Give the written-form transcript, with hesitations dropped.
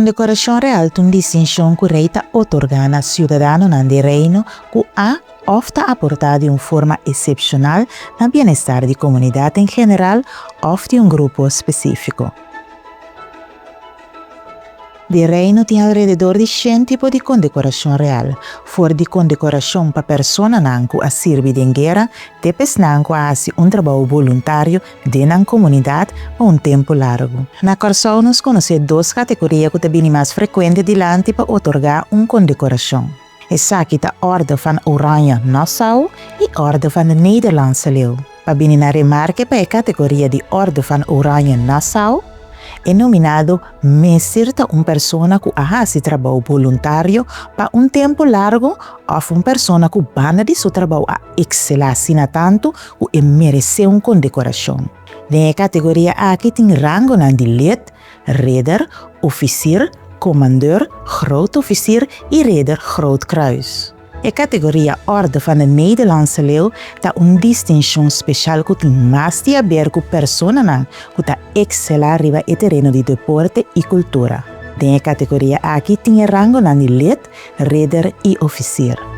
Kondekorashon Real ta un distinshon ku Rei ta otorgá na siudadanonan di Reino ku a òf ta aportá di un forma esepshonal na bienestar di komunidat en general òf di un grupo spesífiko. Di Reino tin alrededor di shen tipo di kondekorashon real, for di kondekorashon pa personanan ku a sirbi den guera te pa esnan ku a hasi un trabou boluntario den nan komunidat pa un tempu largu. Na Kòrsou nos konosé dos kategoria ku ta bini mas frekuente dilanti pa otorgá un kondekorashon. Esaki ta Orde van Oranje Nassau i Orde van de Nederlandse Leeuw. Pa bini na remarke pa e kategoria di Orde van Oranje Nassau, e nominado mester ta un persona ku a hasi trabou boluntario pa un tempu largu òf un persona ku banda di su trabou a ekselá asina tantu ku e meresé un kondekorashon. Den e kategoria aki tin rangonan di lid, ridder, ofisier, komandeur, groot ofisier i ridder groot kruis. E kategoria Orde van de Nederlandse Leeuw ta un distinshon speshal ku tin mas di haber ku personanan ku ta ekselá riba e tereno di deporte i kultura. Den e kategoria aki tin e rangonan di lid, ridder i ofisier.